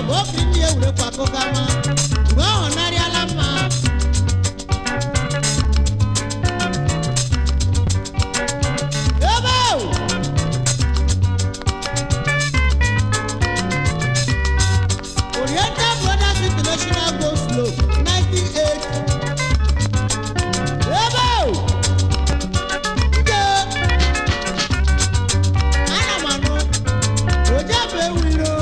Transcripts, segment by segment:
bụ okiri ndị ewurekwa akụkọ ama mgbe ọ hụnarịala mma. Ebe o! Oriental Brothers International Go Slow 1980. Ebe o! Nje! Ana m anụ, oje bụ ewu iro.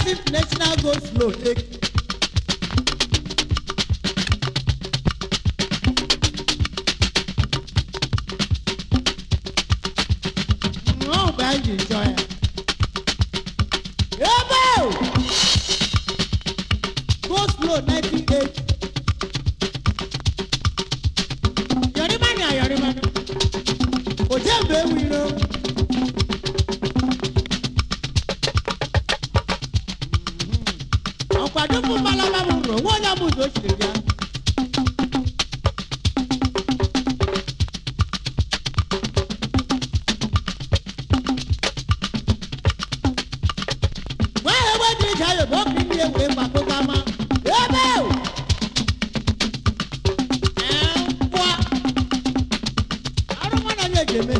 International go slow take. Wọ́n bá yìí jọ ẹ̀. Ebe o! Go slow 1980. Yọ̀rí má ní àyọ̀rí má ní. Kò jẹ́ ìgbé wí lọ. Ọ̀pàdé fún Bálábá mu rò wọ́n yà mú ìdó ṣe bíá. Wọ́n yẹ wọ́n ti ṣayọ̀ bó kí ní ewé pàtó ká má. Ebe o! Ẹ ń wá. Arúgbó náà lè jẹ mí.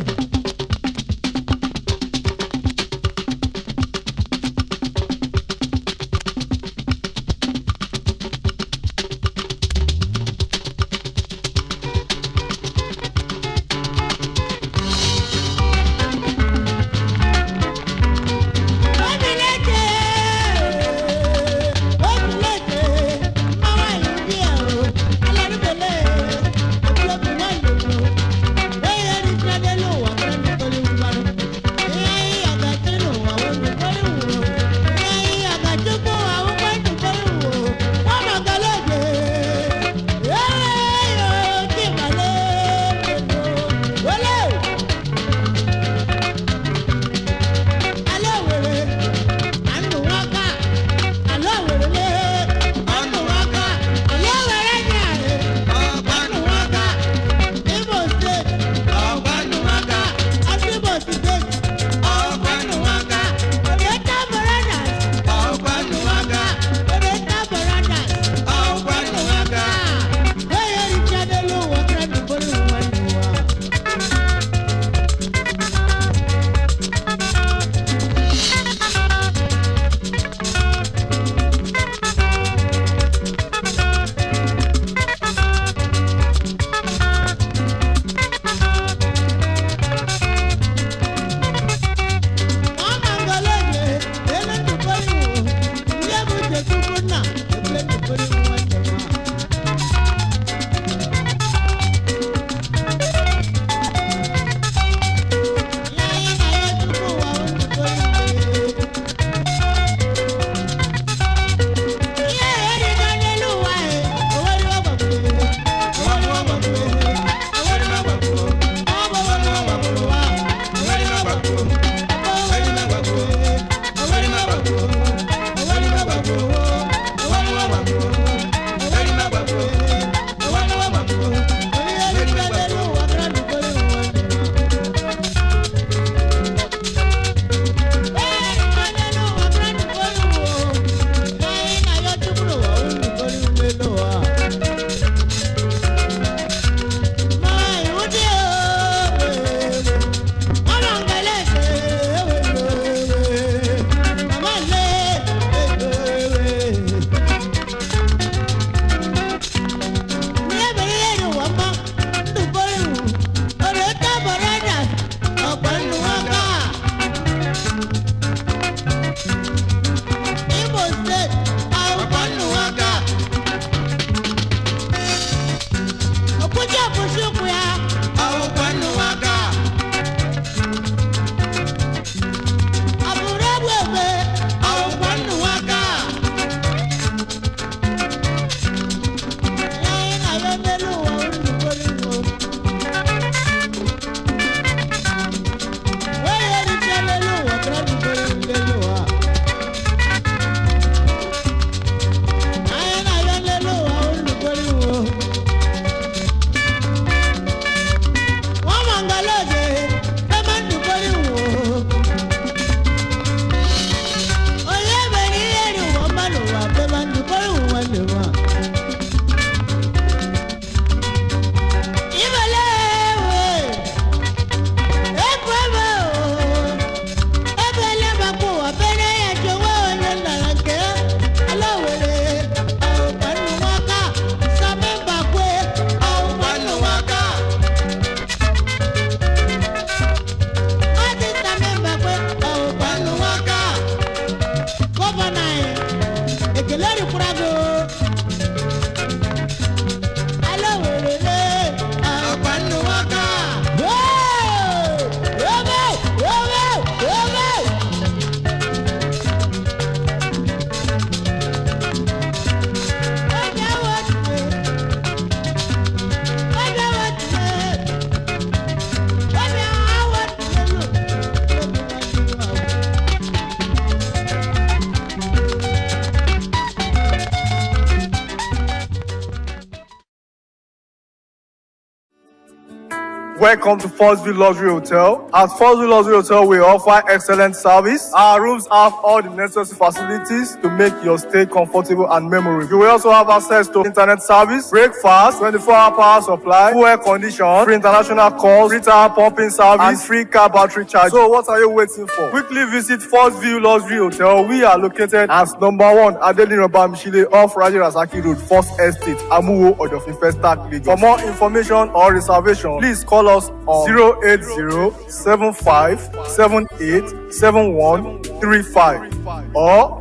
Welcome to Foxville Luxury Hotel. At Foxville Luxury Hotel, we offer excellent service. Our rooms have all the necessary facilities to make your stay comfortable and memorable. You will also have access to internet service, breakfast, 24-hour power supply, full air condition, free international calls, free tire pumping service, and free car battery charge. So what are you waiting for? Quickly visit Foxville Luxury Hotel. We are located at number 1 Adelino Bamishile off Raji Rasaki Road, First Estate, Amuwo, Odofin Festac, Lagos. For more information or reservation, please call us on 080-7578-7135 or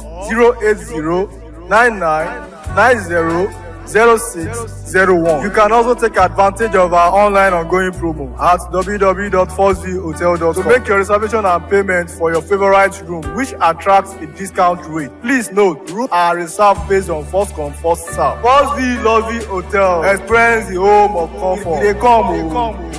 080-9990-0601. You can also take advantage of our online ongoing promo at www.4zhotel.com to make your reservation and payment for your favorite room, which attracts a discount rate. Please note, rooms are reserved based on first come, first serve. Foxville Luxury Hotel. Experience the home of comfort. They come.